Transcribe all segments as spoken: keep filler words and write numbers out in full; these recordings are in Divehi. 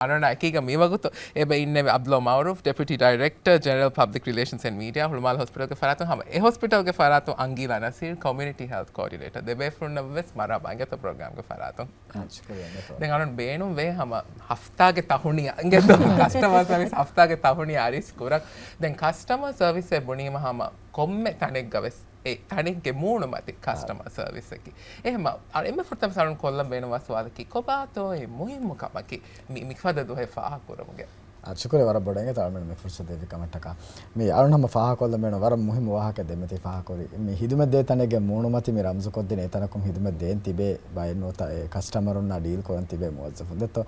އަޅުގަނޑާ އެކީގަ މިވަގުތު އެބަ އިންނެވި އަބްދުﷲ މައުރޫފް، ޑެޕިއުޓީ ޑައިރެކްޓަރ، ޖެނެރަލް ޕަބްލިކް ރިލޭޝަންސް އެންޑް މީޑިއާ، ހުޅުމާލު ހޮސްޕިޓަލްގެ ފަރާތުން ހަމަ އެ ހޮސްޕިޓަލްގެ ފަރާތުން އަންގީލާ ނަސީރް، ކޮމިއުނިޓީ ހެލްތް ކޯޑިނޭޓަރ، ދެބޭފުޅުންނަށް ވެސް މަރުހަބާ އިނގޭތޯ ޕްރޮގްރާމްގެ ފަރާތުން. އާ، ޝުކުރިއްޔާ އިނގޭތޯ. ދެން އަޅުން ބޭނުން ވޭ ހަމަ ހަފްތާގެ ތަހުނިޔާ އިނގޭތޯ، ކަސްޓަމަރ ސަރވިސް ހަފްތާގެ ތަހުނިޔާ އަރިސް ކުރަން. ދެން ކަސްޓަމަރ ސަރވިސް އެ ބުނީމަ ހަމަ ކޮންމެ ތަނެއްގަ ވެސް އެ ތަނެއްގެ މޫނުމަތި ކަސްޓަމަރ ސަރވިސް އަކީ. އެހެމަ، އަޅު އެންމެ ފުރަތަމަ އަޅުން ކޮށްލަން ބޭނުންވާ ސުވާލަކީ، ކޮބާތޯ އެ މުހިއްމު ކަމަކީ މި، މިފަދަ ދުވަހެއް ފާހަގަކުރުމުގެ؟ އާ، ޝުކުރިއްޔާ ވަރަށް ބޮޑަށް އިނގޭތޯ އަޅުމެން މި ފުރުސަތު ދެއްވި ކަމަށްޓަކާ. މި އަޅުން ހަމަ ފާހަގަކޮށްލަން ބޭނުން ވަރަށް މުހިއްމު ވާހަކަ ދެމެތި ފާހަގަކުރި. މި ހިދުމަތް ދޭ ތަނެއްގެ މޫނުމަތި މި ރަމްޒުކޮށްދިން އެ ތަނަކުން ހިދުމަތް ދޭން ތިބޭ ބައެއް ނުވަތަ އެ ކަސްޓަމަރުންނާ ޑީލް ކުރަން ތިބޭ މުވައްޒަފުން ދެއްތޯ.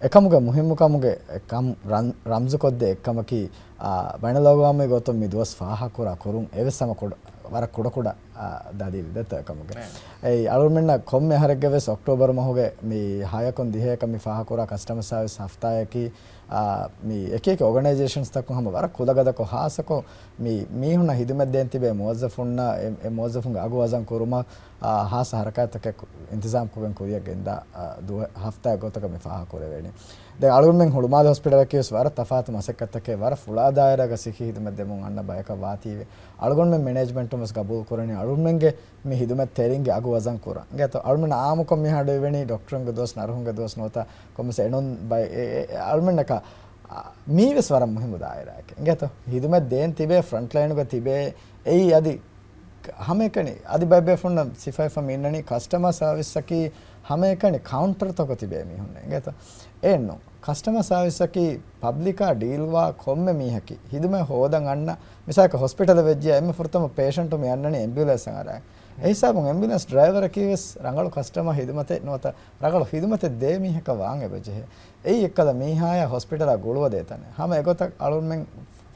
އެކަމުގެ މުހިއްމުކަމުގެ ކަން ރަން-، ރަމްޒުކޮށްދޭ އެއްކަމަކީ، އާ، ބައިނަލްއަގްވާމީ ގޮތުން މި ދުވަސް ފާހަގަކުރާ ކުރުން އެވެސް ހަމަ ކުޑަ-، ވަރަށް ކުޑަކުޑަ، އާ، ދަލީލު ދެއްތޯ އެކަމުގެ. އެއީ، އަޅުމެންނަށް ކޮންމެ އަހަރެއްގެ ވެސް އޮކްޓޯބަރު މަހުގެ މި ހަޔަކުން ދިހަޔަކަށް މި ފާހަގަކުރާ ކަސްޓަމަރ ސާވިސް ހަފްތާއަކީ، އާ، މި އެކިއެކި އޯގަނައިޒޭޝަންސްތަކުން ހަމަ ވަރަށް ކުލަގަދަކޮށް ހާއްސަކޮށް މި މީހުންނަށް ހިދުމަތް ދޭން ތިބޭ މުވައްޒަފުންނަށް އެ، އެ މުވައްޒަފުންގެ އަގު ވަޒަން ކުރުމަށް، އާ، ހާއްސަ ހަރަކާތްތަކެއް ކު-، އިންތިޒާމް ކުރިގެން ދާ، އާ، ދުވަ-، ހަފްތާއެއް ގޮތަކަށް މި ފާހަގަކުރެވޭނީ. ދެން އަޅުގަނޑުމެން ހުޅުމާލެ ހޮސްޕިޓަލަކީ ވެސް ވަރަށް ތަފާތު މަސައްކަތްތަކެއް، ވަރަށް ފުޅާ ދާއިރާގަ ސިކި ހިދުމަތް ދެމުން އަންނަ ބަޔަކަށް ވާތީވެ. އަޅުގަނޑުމެން މެނޭޖްމަންޓުން ވެސް ގަބޫލު ކުރަނީ އަޅުގަނޑުމެންގެ މި ހިދުމަތް ތެރިންގެ އަގު ވަޒަން ކުރަން. އިނގޭތޯ އަޅުމެން އާއްމުކޮށް މިހާރު އިވެނީ ޑޮކްޓަރުންގެ ދުވަސް، ނަރުހުންގެ ދުވަސް ނުވަތަ ކޮންމެސް އެނޫން ބައެއް، އެ، އެ، އަޅުމެންނަކަށް، އާ، މީ ވެސް ވަރަށް މުހިއްމު ދާއިރާއެކެއް. އިނގޭތޯ ހިދުމަތް ދޭން ތިބޭ ފްރަންޓްލައިނުގަ ތިބޭ އެއީ އަދި ހަމައެކަނި އަދި ބައެއް ބޭފުޅުންނަށް ސިފައިފަ މި އިންނަނީ ކަސްޓަމަރ ސާވިސްއަކީ ހަމައެކަނި ކައުންޓަރުތަކު ތިބޭ މީހުންނެއް އިނގޭތޯ؟ އެއްނު. ކަސްޓަމަރ ސާވިސްއަކީ ޕަބްލިކާ ޑީލްވާ ކޮންމެ މީހަކީ ހިދުމަތް ހޯދަން އަންނަ، މިސާލަކަށް ހޮސްޕިޓަލެއް ވެއްޖިއްޔާ އެންމެ ފުރަތަމަ ޕޭޝަންޓު މި އަންނަނީ އެމްބިއުލެންސް އަނގަރާ. އެހިސާބުން އެމްބިއުލެންސް ޑްރައިވަރަކީ ވެސް ރަނގަޅު ކަސްޓަމަރ ހިދުމަތެއް ނުވަތަ ރަނގަޅު ހިދުމަތެއް ދޭ މީހަކަށް ވާން އެބަޖެހޭ. އެއީ އެއްކަލަ މީހާޔާ ހޮސްޕިޓަލާ ގުޅުވަދޭ ތަނެއް. ހަމަ އެގޮތަށް އަޅުމެން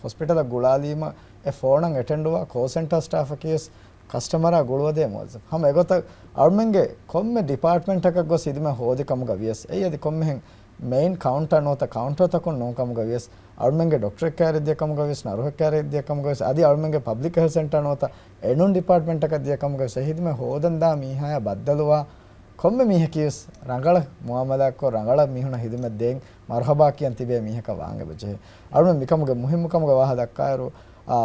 ހޮސްޕިޓަލަށް ގުޅާލީމަ އެ ފޯނަށް އެޓެންޑުވާ ކޯލް ސެންޓާ ސްޓާފަކީ ވެސް ކަސްޓަމަރާ ގުޅުވަދޭ މުވައްޒަފު. ހަމަ އެގޮތަށް އަޅުމެންގެ ކޮންމެ ޑިޕާޓްމަންޓަކަށް ގޮސް ހިދުމަތް ހޯދި ކަމުގަ ވިޔަސް، އެއީ އަދި ކޮންމެހެން މެއިން ކައުންޓާ ނުވަތަ ކައުންޓާތަކުން ނޫން ކަމުގަ ވިޔަސް، އަޅުމެންގެ ޑޮކްޓަރެއް ކައިރިއަށް ދިޔަ ކަމުގަ ވިޔަސް، ނަރުހެއް ކައިރިއަށް ދިޔަ ކަމުގަ ވިޔަސް، އަދި އަޅުމެންގެ ޕަބްލިކް ހެލްތް ސެންޓާ ނުވަތަ އެނޫން ޑިޕާޓްމަންޓަކަށް ދިޔަ ކަމުގަ ވިޔަސް، އެ ހިދުމަތް ހޯދަން ދާ މީހާޔާ ބައްދަލުވާ ކޮންމެ މީހަކީ ވެސް ރަނގަޅަށް މުއާމަލާތްކޮށް، ރަނގަޅަށް މީހުނަށް ހިދުމަތް ދޭން މަރުހަބާ ކިޔަން ތިބޭ މީހަކަށް ވާން އެބަޖެހޭ. އަޅުމެން މިކަމުގެ މުހިއްމުކަމުގެ ވާހަކަ ދައްކާއިރު، އާ،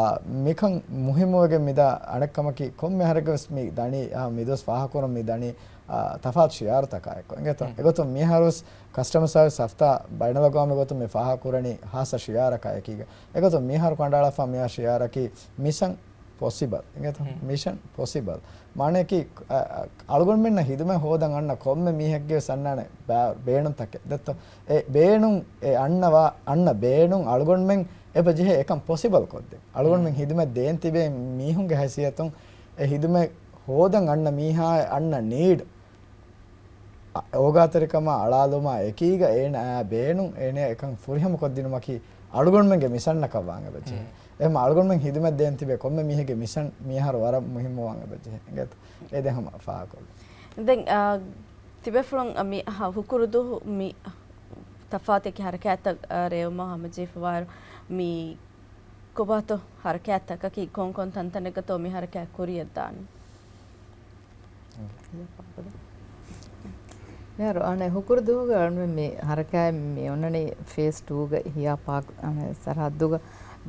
މިކަން މުހިއްމުވެގެން މިދާ އަނެއްކަމަކީ، ކޮންމެ އަހަރެއްގަ ވެސް މި ދަނީ، އާ، މިދުވަސް ފާހަގަކުރަން މި ދަނީ، އާ، ތަފާތު ޝިއާރުތަކާ އެއްކޮށް. އިނގޭތޯ؟ އެގޮތުން މިހާރު ވެސް ކަސްޓަމަރ ސާވިސް ހަފްތާ ބައިނަލްއަގްވާމީ ގޮތުން މި ފާހަގަކުރަނީ ހާއްސަ ޝިއާރަކާ އެކީގަ. އެގޮތުން މިހާރު ކަނޑައަޅާފަ މިއާ ޝިއާރަކީ މިޝަން ޕޮސިބަލް. އިނގޭތޯ؟ މިޝަން ޕޮސިބަލް. މާނައަކީ، އަ، އަ، އަޅުގަނޑުމެންނަށް ހިދުމަތް ހޯދަން އަންނަ ކޮންމެ މީހެއްގެ ވެސް އަންނާނެ ބޭނުންތަކެއް ދެއްތޯ؟ އެ ބޭނުން، އެ އަންނަވާ، އަންނަ ބޭނުން އަޅުގަނޑުމެން އެބަޖެހޭ އެކަން ޕޮސިބަލް ކޮށްދޭން. އަޅުގަނޑުމެން ހިދުމަތް ދޭން ތިބޭ މީހުންގެ ހައިސިއްޔަތުން އެ ހިދުމަތް ހޯދަން އަންނަ މީހާ އަންނަ ނީޑް އަ، އޯގާތެރިކަމާ އަޅާލުމާ އެކީގަ އޭނާ ބޭނުން އޭނާ އެކަން ފުރިހަމަ ކޮށްދިނުމަކީ އަޅުގަނޑުމެންގެ މިޝަންނަކަށް ވާން އެބަޖެހޭ. އެހެން އަޅުގަނޑުމެން ހިދުމަތް ދޭން ތިބޭ ކޮންމެ މީހެއްގެ މިޝަން މިހާރު ވަރަށް މުހިއްމުވާން އެބަޖެހޭ. އިނގޭތަ؟ އެ ދެ ހަމަ ފާހަގަކޮށްލުން. ދެން، އާ، ތިބޭފުޅުން މި ހުކުރު ދުވަހު މި ތަފާތެކި ހަރަކާތްތައް، އާ، ރޭވުމަށް ހަމަޖެހިފަވާއިރު މި ކޮބާތޯ ހަރަކާތްތަކަކީ ކޮން ކޮން ތަންތަނެއްގަތޯ މި ހަރަކާތް ކުރިޔަށްދާނީ؟ މިހާރު އަނެއް ހުކުރު ދުވަހުގަ އަޅުމެން މި ހަރަކާތް މި އޮންނަނީ ފޭސް ޓޫގަ ހިޔާ ޕާކް އަނެއް ސަރަހައްދުގަ.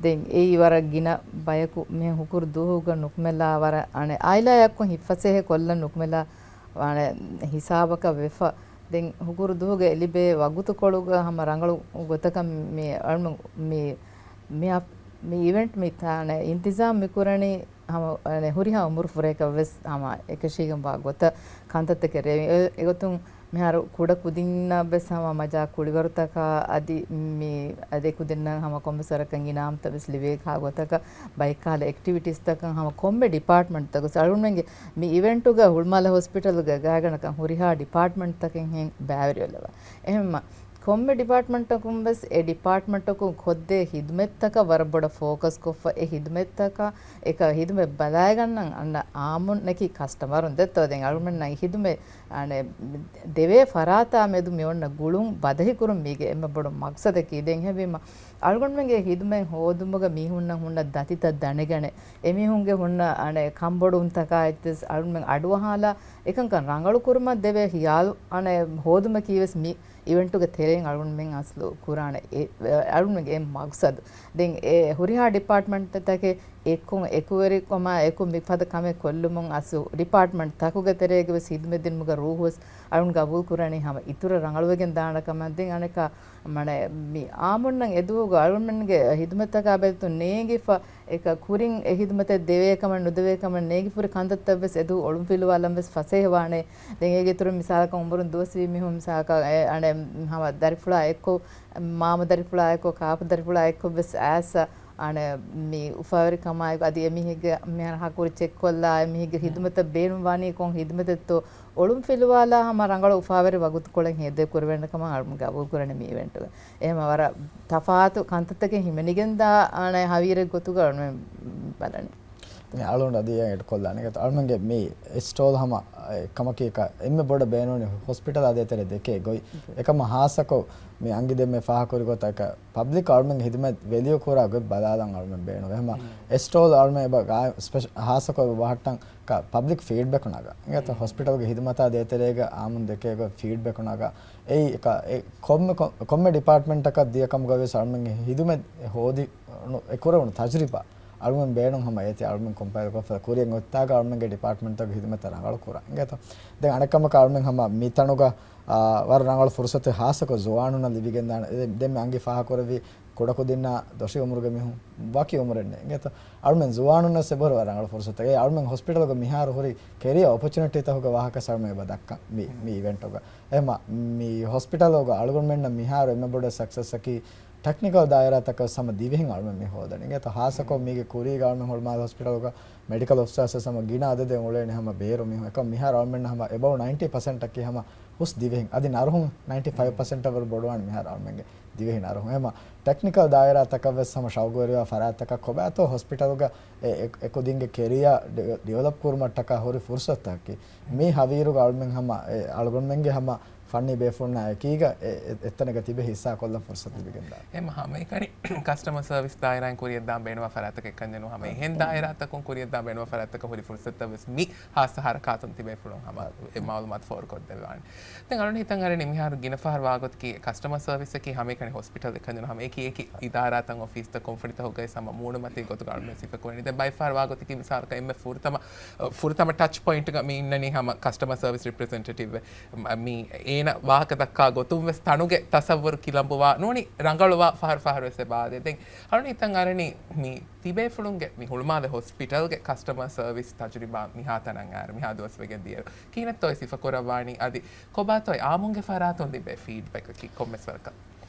ދެން އެއީ ވަރަށް ގިނަ ބަޔަކު މި ހުކުރު ދުވަހުގަ ނުކުމެލާ ވަރަށް އަނެއް އާއިލާއަކުން ހިތްފަސޭހަ ކޮށްލަން ނުކުމެލާ ވާނެ ހިސާބަކަށް ވެފަ. ދެން ހުކުރު ދުވަހުގަ އެ ލިބޭ ވަގުތުކޮޅުގަ ހަމަ ރަނގަޅު ގޮތަކަށް މި އަޅުމެން މި، މި އަ-، މި އިވެންޓް މި ތާނެ އިންތިޒާމް މި ކުރަނީ ހަމަ، އަނެ، ހުރިހާ އުމުރު ފުރަޔަކަށް ވެސް ހަމަ އެކަށީގެންވާ ގޮތަށް ކަންތައްތަކެއް ރޭވި. އެ-، އެގޮތުން މިހާރު ކުޑަ ކުދިންނަށް ވެސް ހަމަ މަޖާ ކުޅިވަރުތަކާ އަދި މި އަދި ކުދިންނަށް ހަމަ ކޮންމެސް ވަރަކަށް އިނާމްތައް ވެސް ލިބޭ ކާ ގޮތަކަށް ބައެއްކަހަލަ އެކްޓިވިޓީސްތަކަށް ހަމަ ކޮންމެ ޑިޕާޓްމަންޓްތަކު އަޅުގަނޑުމެންގެ މި އިވެންޓުގަ ހުޅުމާލެ ހޮސްޕިޓަލުގެ ގާތްގަނޑަކަށް ހުރިހާ ޑިޕާޓްމަންޓްތަކެއްހެން ބައިވެރިވެލަވާ. އެހެންމަ ކޮންމެ ޑިޕާޓްމަންޓަކުން ވެސް އެ ޑިޕާޓްމަންޓަކުން ކޮށްދޭ ހިދުމަތްތަކަށް ވަރަށް ބޮޑަށް ފޯކަސް ކޮށްފަ، އެ ހިދުމަތްތަކަށް އެކަ ހިދުމަތް ބަލާގަންނަން އަންނަ އާއްމުންނަކީ ކަސްޓަމަރުން ދެއްތޯ. ދެން އަޅުގަނޑުމެންނަށް ހިދުމަތް، އަނެ، ދެވޭ ފަރާތާ މެދު މި އޮންނަ ގުޅުން ބަދަހިކުރުން މީގެ އެންމެ ބޮޑު މަގްސަދަކީ. ދެން ހެވީމަ އަޅުގަނޑުމެންގެ ހިދުމަތް ހޯދުމުގަ މީހުންނަށް ހުންނަ ދަތިތައް ދަނެގަނެ، އެމީހުންގެ ހުންނަ، އަނެ، ކަންބޮޑުވުންތަކާ އެއްވެސް އަޅުގަނޑުމެން އަޑުއަހާލާ އެކަންކަން ރަނގަޅު ކުރުމަށް ދެވޭ ހިޔާލު، އަނެ، ހޯދުމަކީ ވެސް މި އިވެންޓުގެ ތެރެއިން އަޅުގަނޑުމެން އަސްލު ކުރާނެ އެ، އަޅުގަނޑުމެންގެ އެއް މަގްސަދު. ދެން އެ ހުރިހާ ޑިޕާޓްމަންޓްތަކެއް އެއްކޮށް އެކުވެރިކަމާ އެކު މިފަދަ ކަމެއް ކޮށްލުމުން އަސްލު ޑިޕާޓްމަންޓް ތަކުގެ ތެރޭގަ ވެސް ހިދުމަތް ދިނުމުގެ ރޫހު ވެސް އަޅުން ގަބޫލު ކުރަނީ ހަމަ އިތުރަށް ރަނގަޅުވެގެން ދާނެ ކަމަށް. ދެން އަނެކާ މަނެ މި އާމުންނަށް އެދުވަހުގަ އަޅުމެންގެ ހިދުމަތްތަކާ ބެލިތުން ނޭނގިފަ އެކަ ކުރިން އެ ހިދުމަތެއް ދެވޭ ކަމަށް ނުދެވޭ ކަމަށް ނޭނގިފުރި ކަންތައްތައް ވެސް އެދު އޮޅުންފިލުވާލަން ވެސް ފަސޭހަވާނެ. ދެން އޭގެ އިތުރުން މިސާލަކަށް އުމުރުން ދުވަސްވީ މީހުން މިސާލަކަށް އެ އަނެ ހަމަ ދަރިފުޅާ އެއްކޮށް، މާމަ ދަރިފުޅާ އެއްކޮށް، ކާކު ދަރިފުޅާ އެއްކޮށް ވެސް އައިސް އަނެ މި އުފާވެރި ކަމާއެކު އަދި އެމީހެއްގެ މިހާރު ހަކުރި ޗެކްކޮށްލާ އެމީހެއްގެ ހިދުމަތަށް ބޭނުންވާނީ ކޮން ހިދުމަތެއްތޯ އޮޅުންފިލުވާލާ ހަމަ ރަނގަޅު އުފާވެރި ވަގުތުކޮޅެއް ހޭދަ ކުރެވޭނެ ކަމަށް އަޅުމެން ގަބޫލު ކުރަނީ މި އިވެންޓުގަ. އެހެމަ ވަރަށް ތަފާތު ކަންތައްތަކެއް ހިމެނިގެންދާ އަނެ ހަވީރެއް ގޮތުގަ އަޅުމެން ބަލަނީ. މި އަޅުގަނޑު އަދި އެޑް ކޮށްލާނެ. އަޅުމެންގެ މި ސްޓޯލް ހަމަ އެ ކަމަކީ އެންމެ ބޮޑަށް ބޭނުންވަނީ ހޮސްޕިޓަލާ ދޭތެރޭ ދެކޭ ގޮތް. އެކަމަށް ހާއްސަކޮށް މި އަނގި ދެންމެ ފާހަގަކުރި ގޮތަކަށް ޕަބްލިކް އަޅުމެންގެ ހިދުމަތް ވެލިއު ކުރާ ގޮތް ބަލާލަން އަޅުމެން ބޭނުން. އެހެމަ އެ ސްޓޯލް އަޅުމެން އެބަ ހާއްސަކޮށް އެބަ ބަހައްޓަން ޕަބްލިކް ފީޑްބެކު ނަގާ. އިނގޭތޯ ހޮސްޕިޓަލްގެ ހިދުމަތާ ދޭތެރޭގަ އާމުން ދެކޭ ގޮތް ފީޑްބެކު ނަގާ. އެއީ ކޮންމެ، ކޮންމެ ޑިޕާޓްމަންޓަކަށް ދިޔަ ކަމުގަ ވެސް އަޅުމެންގެ ހިދުމަތް ހޯދި އެ ކުރެވުނު ތަޖުރިބާ އަޅުމެން ބޭނުން ހަމަ އޭތި އަޅުމެން ކޮމްޕައިލް ކޮށްފަ ކުރިއަށް އޮތްތާގަ އަޅުމެންގެ ޑިޕާޓްމަންޓްތަކުގެ ހިދުމަތްތައް ރަނގަޅު ކުރާ. އިނގޭތޯ ދެން އަނެއްކަމަކަށް އަޅުމެން ހަމަ މިތަނުގަ ވަރަށް ރަނގަޅު ފުރުސަތެއް ހާއްސަކޮށް ޒުވާނުންނަށް ލިބިގެންދާނެ. ދެންމެ އަނގި ފާހަގަކުރެއްވީ ކުޑަކުދިންނާ ދޮށީ އުމުރުގެ މީހުން ވަކި އުމުރެއް ނެތް. އިނގޭތޯ އަޅުމެން ޒުވާނުންނަށް އެބަހުރި ވަރަށް ރަނގަޅު ފުރުސަތެއް. އެ އަޅުމެން ހޮސްޕިޓަލުގަ މިހާރު ހުރި ކެރިއާ އޮޕޮޗުނިޓީތަކުގެ ވާހަކަ ސަރުމަ އެބަ ދައްކަން މި، މި އިވެންޓުގަ. އެހެމަ މި ހޮސްޕިޓަލުގަ އަޅުގަނޑުމެންނަށް މިހާރު އެންމެ ބޮޑު ސަކްސެސްއަކީ ޓެކްނިކަލް ދާއިރާތަކަށް ހަމަ ދިވެހިން އަޅުމެން މި ހޯދަނީ. އިނގޭތޯ ހާއްސަކޮށް މީގެ ކުރީގަ އަޅުމެން ހުޅުމާލެ ހޮސްޕިޓަލުގަ މެޑިކަލް އޮފިސާސް ހަމަ ގިނަ އަދަދެއް އުޅޭނެ ހަމަ ބޭރު މީހުން. އެކަމަ މިހާރު އަޅުމެންނަށް ހަމަ އެބަވް ނައިންޓީ ޕަސެންޓަކީ ހަމަ ހުސް ދިވެހިން. އަދި ނަރުހުން ނައިންޓީ ފައިވް ޕަސެންޓަށް ވަރު ބޮޑުވާނެ މިހާރު އަޅުމެންގެ ދިވެހި ނަރުހުން. އެހެމަ ޓެކްނިކަލް ދާއިރާތަކަށް ވެސް ހަމަ ޝައުގުވެރިވާ ފަރާތްތަކަށް ކޮބާތޯ ހޮސްޕިޓަލުގަ އެ، އެ، އެކުދިންގެ ކެރިއާ ޑި-، ޑިވެލޮޕް ކުރުމަށްޓަކާ ހުރި ފުރުސަތުތަކަކީ. މި ހަވީރުގަ އަޅުމެން ހަމަ، އެ، އަޅުގަނޑުމެންގެ ހަމަ ފަންނީ ބޭފުޅުންނާ އެކީގަ އެ، އެ، އެތަނެއްގަ ތިބެ ހިއްސާ ކޮށްލަން ފުރުސަތު ލިބިގެންދާނެ. އެހެމަ ހަމައެކަނި ކަސްޓަމަރ ސަރވިސް ދާއިރާއިން ކުރިއަށްދާން ބޭނުންވާ ފަރާތްތަކެއް ކަންޏެއް ނޫން. ހަމަ އެހެން ދާއިރާތަކުން ކުރިއަށްދާން ބޭނުންވާ ފަރާތްތަކަށް ހުރި ފުރުސަތުތައް ވެސް މި ހާއްސަ ހަރަކާތުން ތިބޭފުޅުން ހަމަ އެ މައުލޫމާތު ފޯރުކޮށްދެއްވާނެ. ދެން އަޅުން ހިތަށް އަރަނީ މިހާރު ގިނަ ފަހަރު ވާގޮތަކީ ކަސްޓަމަރ ސަރވިސްއަކީ ހަމައެކަނި ހޮސްޕިޓަލް އެކަންޏެއް ނޫން. ހަމަ އެކި އެކި އިދާރާތައް އޮފީސްތައް ކުންފުނިތަކުގައި ހަމަ މޫނުމަތީ ގޮތުގަ އަޅުމެން ސިފަކުރަނީ. ދެން ބައެއް ފަހަރު ވާގޮތަކީ މިސާލަކަށް އެންމެ ފުރަތަމަ، ފުރަތަމަ ޓަޗް ޕޮއިންޓްގަ މި އިންނަނީ ހަމަ ކަސްޓަމަރ ސަރވިސް ރެޕްރެޒެންޓޭޓިވް އެއް. މި އޭނަ ވާހަކަ ދައްކާ ގޮތުން ވެސް ތަނުގެ ތަސައްވުރު ކިލަނބުވާ ނޫނީ ރަނގަޅުވާ ފަހަރު ފަހަރު ވެސް އެބަ އާދޭ. ދެން އަޅުން ހިތަށް އަރަނީ މި ތިބޭފުޅުންގެ މި ހުޅުމާލެ ހޮސްޕިޓަލްގެ ކަސްޓަމަރ ސަރވިސް ތަޖުރިބާ މިހާތަނަށް އައިއިރު މިހާ ދުވަސް ވެގެން ދިޔައިރު ކިހިނެއްތޯ އެ ސިފަކުރައްވާނީ؟ އަދި ކޮބާތޯ އާމުންގެ ފަރާތުން ލިބޭ ފީޑްބެކަކީ ކޮންމެސް ވަރަކަށް؟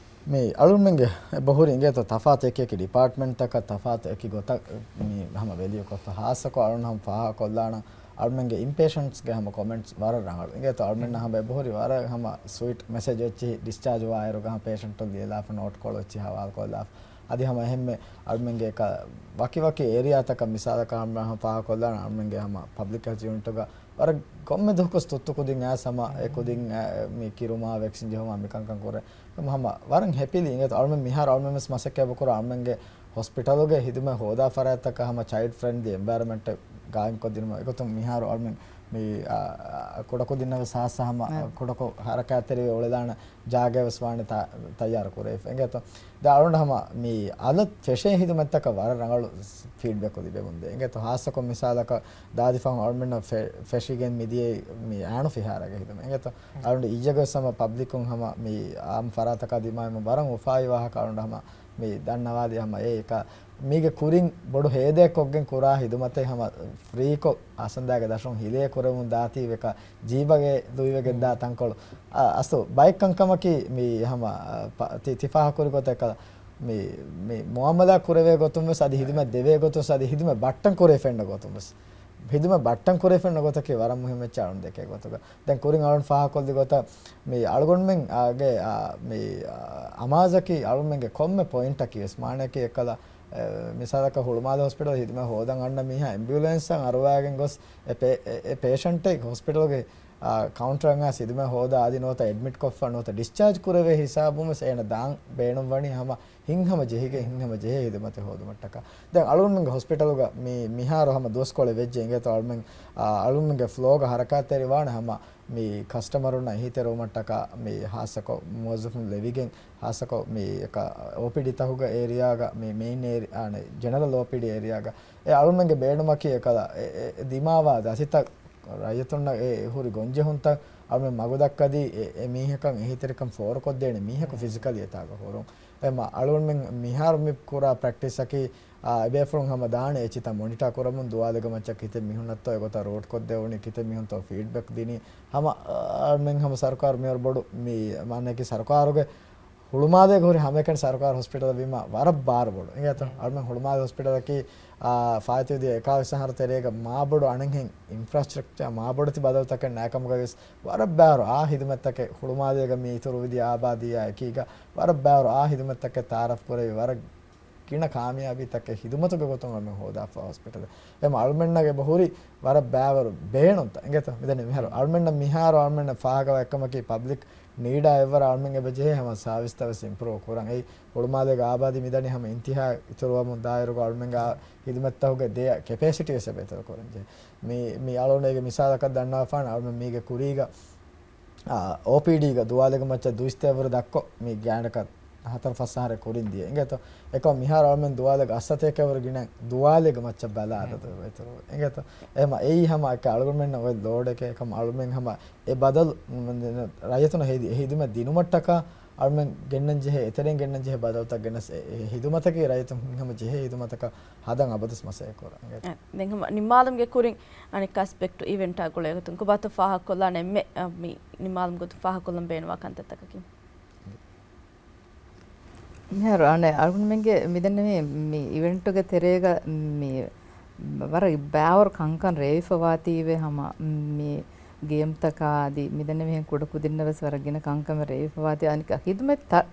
މި އަޅުމެންގެ އެބަހުރި އިނގޭތޯ ތަފާތު އެކި އެކި ޑިޕާޓްމަންޓްތަކަށް ތަފާތު އެކި ގޮތަށް މި ހަމަ ވެލިއު ކޮށްފަ ހާއްސަކޮށް އަޅުން ހަމަ ފާހަގަކޮށްލާނަން އަޅުމެންގެ އިންޕޭޝަންޓްސްގެ ހަމަ ކޮމެންޓްސް ވަރަށް ރަނގަޅު. އިނގޭތޯ އަޅުމެންނަށް ހަމަ އެބަހުރި ވަރަށް ހަމަ ސުވީޓް މެސެޖް އެއްޗިހި ޑިސްޗާޖް ވާއިރުގަ ހަމަ ޕޭޝަންޓުން ލިޔެލާފަ ނޯޓްކޮޅު އެއްޗިހި ހަވާލުކޮށްލާފަ. އަދި ހަމަ އެހެންމެ އަޅުމެންގެ އެކަ ވަކި ވަކި އޭރިއާތަކަށް މިސާލަކަށް ހަމަ ފާހަގަކޮށްލާނަން އަޅުމެންގެ ހަމަ ޕަބްލިކް ހެލްތް ޔުނިޓުގަ ވަރަށް ކޮންމެ ދުވަހަކު ތުއްތު ކުދިން އައިސް ހަމަ އެ ކުދިން އެ، މި ކިރުމާ ވެކްސިން ޖެހުމާ މިކަންކަން ކުރޭ. ހަމަ ވަރަށް ހެޕީލީ އިނގޭތޯ އަޅުމެން މިހާރު އަޅުމެން ވެސް މަސައްކަތް ކުރާ އަޅުމެންގެ ހޮސްޕިޓަލުގެ ހިދުމަތް ހޯދާ ފަރާތްތަކަށް ހަމަ ޗައިލްޑް ފްރެންޑްލީ އެންވަޔަރަމެންޓެއް ގާއިމްކޮށްދިނުމަށް. އެގޮތުން މިހާރު އަޅުމެން މި، އާ، އާ، ކުޑަކުދިންނަށް ވެސް ހާއްސަ ހަމަ ކުޑަކޮށް ހަރަކާތްތެރިވެ އުޅެދާނެ ޖާގައެއް ވެސް ވާނެ ތަ-، ތައްޔާރު ކުރެވިފަ. އިނގޭތޯ ދެން އަޅުގަނޑު ހަމަ މި އަލަށް ފެށޭ ހިދުމަތްތަކަށް ވަރަށް ރަނގަޅު ފީޑްބެކު ލިބެމުންދޭ. އިނގޭތޯ ހާއްސަކޮށް މިސާލަކަށް ދާދިފަހުން އަޅުމެންނަށް ފެ-، ފެށިގެން މިދިޔައީ މި އާނު ފިހާރަގެ ހިދުމަތް. އިނގޭތޯ އަޅުގަނޑު އިއްޔެގަ ވެސް ހަމަ ޕަބްލިކުން ހަމަ މި އާއްމު ފަރާތަކާ ދިމާވިމުން ވަރަށް އުފާވި ވާހަކަ އަޅުގަނޑު ހަމަ މި ދަންނަވާލި ހަމަ އެ އެކަ މީގެ ކުރިން ބޮޑު ހޭދައެއް ކޮށްގެން ކުރާ ހިދުމަތެއް ހަމަ ފްރީކޮށް އަސަންދާގެ ދަށުން ހިލޭ ކުރެވުން ދާތީ ވެކަ ޖީބަގެ ދުއިވެގެން ދާ ތަންކޮޅު. އަ، އަސްލު ބައެއް ކަންކަމަކީ މި ހަމަ، އަ، ޕަ-، ތި-، ތި ފާހަގަކުރި ގޮތަކަށް މި، މި މުއާމަލާ ކުރެވޭ ގޮތުން ވެސް އަދި ހިދުމަތް ދެވޭ ގޮތުން ވެސް އަދި ހިދުމަތް ބައްޓަން ކުރެވިފައި އިންނަ ގޮތުން ވެސް ހިދުމަތް ބައްޓަން ކުރެވިފައި އިންނަ ގޮތަކީ ވަރަށް މުހިއްމު އެއްޗެއް އަޅުން ދެކޭ ގޮތުގަ. ދެން ކުރިން އަޅުން ފާހަގަކޮށްލި ގޮތަށް މި އަޅުގަނޑުމެން އާގެ، އާ، މި، އާ، އަމާޒަކީ އަޅުމެންގެ ކޮންމެ ޕޮއިންޓަކީ ވެސް މާނައަކީ އެއްކަލަ، އެ، މިސާލަކަށް ހުޅުމާލެ ހޮސްޕިޓަލް ހިދުމަތް ހޯދަން އަންނަ މީހާ އެމްބިއުލެންސްއަށް އަރުވާގެން ގޮސް އެ ޕޭ-، އެ، އެ ޕޭޝަންޓެއް ހޮސްޕިޓަލްގެ، އާ، ކައުންޓަރަށް އައިސް ހިދުމަތް ހޯދާ އަދި ނުވަތަ އެޑްމިޓް ކޮށްފަ ނުވަތަ ޑިސްޗާޖް ކުރެވޭ ހިސާބުން ވެސް އޭނަ ދާން ބޭނުންވަނީ ހަމަ ހިތްހަމަ ޖެހިގެން، ހިތްހަމަ ޖެހޭ ހިދުމަތެއް ހޯދުމަށްޓަކާ. ދެން އަޅުގަނޑުމެންގެ ހޮސްޕިޓަލުގަ މި-، މިހާރު ހަމަ ދުވަސްކޮޅެއް ވެއްޖެ އިނގޭތޯ އަޅުމެން، އާ، އަޅުމެންގެ ފްލޯގަ ހަރަކާތްތެރިވާނެ ހަމަ މި ކަސްޓަމަރުންނަށް އެހީތެރިވުމަށްޓަކާ މި ހާއްސަކޮށް މުވައްޒަފުން ލެވިގެން، ހާއްސަކޮށް މި އެކަ އޯޕީޑީ ތަކުގެ އޭރިއާގަ މި މެއިން އޭރި-، އާނެ، ޖެނެރަލް އޯޕީޑީ އޭރިއާގަ އެ އަޅުމެންގެ ބޭނުމަކީ އެކަލަ އެ، އެ، ދިމާވާ ދަތިތައް ރައްޔިތުންނަށް އެ ހުރި ގޮންޖެހުންތައް އަޅުމެން މަގުދައްކަދީ، އެ، އެ މީހަކަށް އެހީތެރިކަން ފޯރުކޮށްދޭނެ މީހަކު ފިޒިކަލީ އެތާގަ ހުރުން. އެ މަ-، އަޅުގަނޑުމެން މިހާރު މި ކުރާ ޕްރެކްޓިސްއަކީ، އާ، އެބޭފުޅުން ހަމަ ދާނެ އެއްޗިތައް މޮނިޓާ ކުރަމުން، ދުވާލެއްގެ މައްޗަށް ކިތައް މީހުންނަށްތޯ އެގޮތަށް ރޫޓް ކޮށްދެވުނީ، ކިތައް މީހުންތޯ ފީޑްބެކް ދިނީ. ހަމަ، އާ، އަޅުމެން ހަމަ ސަރުކާރު މިހާރު ބޮޑު މި މާނައަކީ ސަރުކާރުގެ ހުޅުމާލޭގަ ހުރި ހަމައެކަނި ސަރުކާރު ހޮސްޕިޓަލެއް ވީމަ ވަރަށް ބާރު ބޮޑު. އިނގޭތޯ؟ އަޅުމެން ހުޅުމާލެ ހޮސްޕިޓަލަކީ، އާ، ފާއިތުވި ދިޔަ އެކާވީސް އަހަރު ތެރޭގަ މާބޮޑު އަނެއްހެން އިންފްރާސްޓްރަކްޗާ، މާބޮޑެތި ބަދަލުތަކެއް ނާކަމުގަވެސް ވަރަށް ބާރު އާ ހިދުމަތްތަކެއް ހުޅުމާލޭގަ މި އިތުރުވިދިޔަ އާބާދީއާ އެކީގަ ވަރަށް ބާރު އާ ހިދުމަތްތަކެއް ތައާރަފް ކުރެވި ވަރަށް ގިނަ ކާމިޔާބީތަކެއް ހިދުމަތުގެ ގޮތުން އަޅުމެން ހޯދާފަ ހޮސްޕިޓަލެއް. އެމަ އަޅުމެންނަށް އެބަ ހުރި ވަރަށް ބާވަރު ބޭނުންތައް. އިނގޭތޯ؟ މިދަނީ މިހާރު އަޅުމެންނަށް މިހާރު އަޅުމެންނަށް ފާހަގަވާ އެއްކަމަކީ ޕަބްލިކް ނީޑާ އެއްވަރަށް އަޅުމެން އެބަ ޖެހޭ ހަމަ ސާވިސްތައް ވެސް އިމްޕްރޫވް ކުރަން. އެއީ ހުޅުމާލޭގެ އާބާދީ މިދަނީ ހަމަ އިންތިހާ އިތުރުވަމުން ދާއިރުގަ އަޅުމެންގެ ހިދުމަތްތަކުގެ ދެއަށް ކެޕޭސިޓީ ވެސް އެބަ އިތުރު ކުރަން ޖެހޭ. މި، މި އަޅުގަނޑުގެ މިސާލަކަށް ދަންނަވާފާނަ އަޅުމެން މީގެ ކުރީގަ އާ، އޯޕީޑީގަ ދުވާލެއްގެ މައްޗަށް ދުއިސައްތަ ވަރު ދައްކޮ މި ގާތްގަނޑަކަށް ހަތަރު ފަސް އަހަރެއް ކުރިން ދިޔަ. އިނގޭތޯ؟ އެކަމަ މިހާރު އަޅުމެން ދުވާލެއްގެ އަށްސަތޭކަ ވަރު ގިނަ ދުވާލެއްގެ މައްޗަށް ބަލާ އަދަދު އެބަ އިތުރު. އިނގޭތޯ؟ އެހެމަ އެއީ ހަމަ އެކަ އަޅުގަނޑުމެންނަށް އޮތް ލޯޑެކޭ. އެކަމަ އަޅުމެން ހަމަ އެ ބަދަލު ރައްޔިތުންނަށް ހެދި-، އެ ހިދުމަތް ދިނުމަށްޓަކާ އަޅުމެން ގެންނަން ޖެހޭ، އެތެރެއިން ގެންނަން ޖެހޭ ބަދަލުތައް ގެނެސް އެ، އެ ހިދުމަތަކީ ރައްޔިތުން ހިނގަމަ ޖެހޭ ހިދުމަތަކަށް ހަދަން އަބަދުސް މަސައްކަތް ކުރަން. އެ، ދެން ހަމަ ނިންމާލުމުގެ ކުރިން އަނެއްކާ އެސްޕެކްޓް އިވެންޓާ ގުޅޭގޮތުން ކޮބާތޯ ފާހަގަކޮށްލާނެ އެންމެ، އަ، މި ނިންމާލުމުގެ ގޮތުން ފާހަގަކޮށްލަން ބޭނުންވާ ކަންތައްތަކަކީ؟ މިހާރު އަނެއް އަޅުގަނޑުމެންގެ މިދެންނެވި މި އިވެންޓުގެ ތެރޭގަ މި ވަރަށް ބާވަރު ކަންކަން ރޭވިފަވާތީވެ ހަމަ މި ގޭމްތަކާ އަދި މިދެންނެވިހެން ކުޑަކުދިންނަށް ވެސް ވަރަށް ގިނަ ކަންކަމެއް ރޭވިފަވާތީ އަނެއްކާ ހިދުމަތްތައް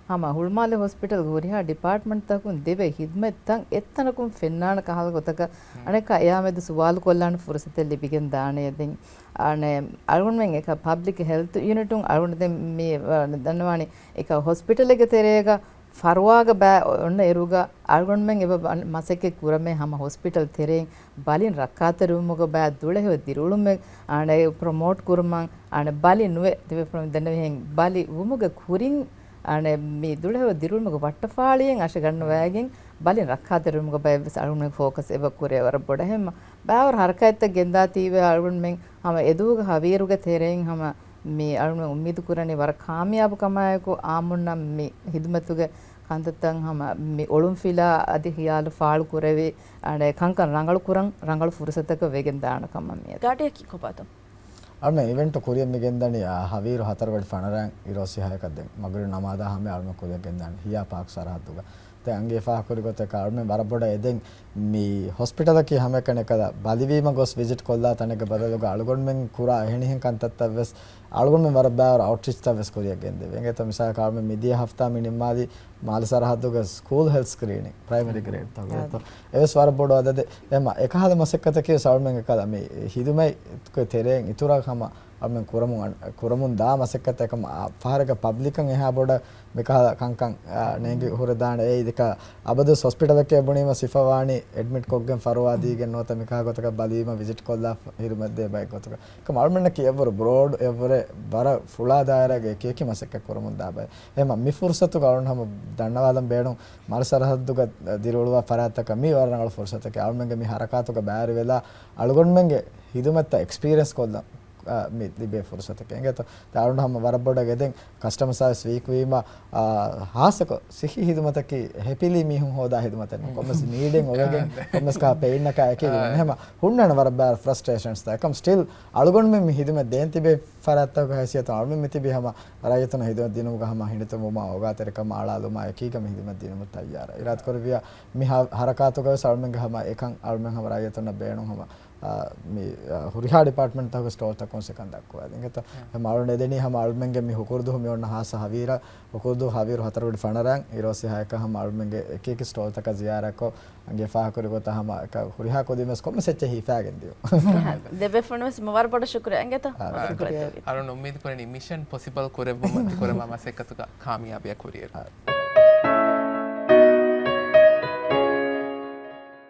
ހަމަ ހުޅުމާލެ ހޮސްޕިޓަލްގެ ހުރިހާ ޑިޕާޓްމަންޓްތަކުން ދެވޭ ހިދުމަތްތައް އެއްތަނަކުން ފެންނާނެ ކަހަލަ ގޮތަކަށް އަނެއްކާ އެއާމެދު ސުވާލު ކޮށްލާނެ ފުރުސަތެއް ލިބިގެން ދާނެ. ދެން އަނެއް އަޅުގަނޑުމެން އެކަ ޕަބްލިކް ހެލްތު ޔުނިޓުން އަޅުގަނޑު ދެން މި، އަ، ދަންނަވާނީ އެކަ ހޮސްޕިޓަލެއްގެ ތެރޭގަ ފަރުވާގަ ބައި އޮންނަ އިރުގަ އަޅުގަނޑުމެން އެބަ މަސައްކަތް ކުރަމޭ ހަމަ ހޮސްޕިޓަލް ތެރެއިން ބަލިން ރައްކާތެރިވުމުގަ ބައި ދުޅަހެޔޮ ދިރިއުޅުމެއް އަނެއް ޕްރޮމޯޓް ކުރުމަށް އަނެއް ބަލި ނުވެ ދެވެފަ ދެންނެވިހެން ބަލި ވުމުގެ ކުރިން އަނެއް މި ދުޅަހެޔޮ ދިރިއުޅުމުގެ ވައްޓަފާޅިއެއް އަށެއް ގަންނަވައިގެން ބަލިން ރައްކާތެރިވުމުގަ ބައެއް ވެސް އަޅުގަނޑުމެން ފޯކަސް އެބަ ކުރޭ ވަރަށް ބޮޑަށް. ހަމަ ބާވަރު ހަރަކާތްތައް ގެންދާތީވެ އަޅުގަނޑުމެން ހަމަ އެދުވަހުގެ ހަވީރުގެ ތެރެއިން ހަމަ މި އަޅުގަނޑު އުއްމީދު ކުރަނީ ވަރަށް ކާމިޔާބު ކަމާއެކު އާއްމުންނަށް މި ހިދުމަތުގެ ކަންތައްތައް ހަމަ މި އޮޅުންފިލާ އަދި ޚިޔާލު ފާޅު ކުރެވި އަނެއް ކަންކަން ރަނގަޅު ކުރަން ރަނގަޅު ފުރުސަތަކަށް ވެގެން ދާނެ ކަމަށް މިއަދު. ގާޑިއަކީ ކޮބާތޯ؟ އަޅުމެން އިވެންޓު ކުރިއަށް މި ގެންދަނީ، އާ، ހަވީރު ހަތަރު ގަޑި ފަނަރައިން އިރުއޮއްސި ހައެކަށް ދެން މަގުރިބް ނަމާދާ ހަމަޔަށް އަޅުމެން ކުރިއަށް ގެންދާނެ ހިޔާ ޕާކް ސަރަހައްދުގަ. ދެން އަންގަ ފާހަގަކުރި ގޮތަކަށް އަޅުމެން ވަރަށް ބޮޑަށް އެދެން މި ހޮސްޕިޓަލަކީ ހަމައެކަނި އެކަލަ ބަލިވީމަ ގޮސް ވިޒިޓް ކޮށްލާ ތަނެއްގެ ބަދަލުގަ އަޅުގަނޑުމެން ކުރާ އެހެނިހެން ކަންތައްތައް ވެސް އަޅުގަނޑުމެން ވަރަށް ބާވަރު އައުޓްރީޗްތައް ވެސް ކުރިއަށް ގެންދެވޭ. އެނގޭތޯ މިސާލަކަށް އަޅުމެން މިދިޔަ ހަފްތާ މި ނިންމާލި މާލެ ސަރަހައްދުގެ ސްކޫލް ހެލްތް ސްކްރީނިން ޕްރައިމަރީ ގްރޭޑްތަކުގެ އެވެސް ވަރަށް ބޮޑު އަދަދެއް. އެމަ އެކަހަލަ މަސައްކަތަކީ ވެސް އަޅުމެން އެކަލަ މި ހިދުމަތް ތެރެއިން އިތުރަށް ހަމަ އަޅުމެން ކުރަމުން، ކުރަމުން ދާ މަސައްކަތެއް އެކަމަ ފަހަރެއްގަ ޕަބްލިކަށް އެހާ ބޮޑަށް މިކަހަލަ ކަންކަން، އާ، ނޭނގި ހުރެދާނެ. އެއީ ދެކަ އަބަދު ހޮސްޕިޓަލަކޭ ބުނީމަ ސިފަވާނީ އެޑްމިޓް ކޮށްގެން ފަރުވާ ދީގެން ނުވަތަ މިކަހަ ގޮތަކަށް ބަލީމަ ވިޒިޓް ކޮށްލާ ހިރުމަށްދޭ ބައެއް ގޮތަކަށް. އެކަމަ އަޅުމެންނަކީ އެއްވަރު ބްރޯޑް އެއްވަރެ ވަރަށް ފުޅާ ދާއިރާގެ އެކި އެކި މަސައްކަތް ކުރަމުން ދާ ބައެއް. އެހެމަ މި ފުރުސަތުގަ އަޅުން ހަމަ ދަންނަވާލަން ބޭނުން މާލެ ސަރަހައްދުގަ ދިރިއުޅުވާ ފަރާތްތަކަށް މީ ވަރަށް ރަނގަޅު ފުރުސަތެކޭ. އަޅުމެންގެ މި ހަރަކާތުގަ ބައިވެރިވެލާ އަޅުގަނޑުމެންގެ ހިދުމަތްތައް އެކްސްޕީރިއެންސް ކޮށްލަން އާ، މި ލިބޭ ފުރުސަތެކޭ. އެނގޭތޯ؟ ދެން އަޅުން ހަމަ ވަރަށް ބޮޑަށް ގެދެން ކަސްޓަމަރ ސާވިސް ވީކް ވީމަ، އާ، ހާއްސަކޮށް ސިއްހީ ހިދުމަތަކީ ހެޕިލީ މީހުން ހޯދާ ހިދުމަތެއް ނޫން. ކޮންމެސް ނީޑެއް އޮވެގެން، ކޮންމެސް ކާ ޕެއިންއަކާ އެކީ އާ، ނުން. އެހެމަ ހުންނަން ވަރަށް ބާރު ފްރަސްޓްރޭޝަންސްތައް. އެކަމް ސްޓިލް އަޅުގަނޑުމެން މި ހިދުމަތް ދޭން ތިބޭ ފަރާތްތަކުގެ ހައިސިއްޔަތުން އަޅުމެން މިތިބީ ހަމަ ރައްޔިތުންނަށް ހިދުމަތް ދިނުމުގަ ހަމަ ހިނިތުންވުމާ އޯގާތެރިކަމާ އަޅާލުމާ އެކީގަ މި ހިދުމަތް ދިނުމަށް ތައްޔާރަށް. އިރާދަކުރެއްވިޔާ މި ހަ-، ހަރަކާތުގަވެސް އަޅުމެންގެ ހަމަ އެކަން އަޅުމެން ހަމަ ރައްޔިތުންނަށް ބޭނުން ހަމަ އާ، މި، އާ، ހުރިހާ ޑިޕާޓްމަންޓްތަކުގެ ސްޓޯލްތަކުން ސެކަން ދައްކުވާ ދިނގެތަ. އެ މަ އަޅުން އެދެނީ ހަމަ އަޅުމެންގެ މި ހުކުރުދުހު މި އޮންނަ ހާއްސަ ހަވީރަށް، ހުކުރުދުހު ހަވީރު ހަތަރު ގަޑި ފަނަރައިން އިރުއޮއްސި ހައެކަށް ހަމަ އަޅުމެންގެ އެކި އެކި ސްޓޯލްތަކަށް ޒިޔާރަތްކޮށް، އަނގޭ ފާހަގަކުރި ގޮތަށް ހަމަ އެކަ ހުރިހާ ކުދިން ވެސް ކޮންމެސް އެއްޗެއް ހިފާގެން ދިޔުން. ދެބޭފުޅުން ވެސް ވަރަށް ބޮޑަށް ޝުކުރިއްޔާ އަނގޭތަ؟ އާ، ޝުކުރިއްޔާ. އަޅުން އުއްމީދު ކުރަނީ މިޝަން ޕޮސިބަލް ކުރެއްވުމަށް ކުރަމާ މަސައްކަތުގަ ކާމިޔާބީއަށް ކުރިއެރު. އާ.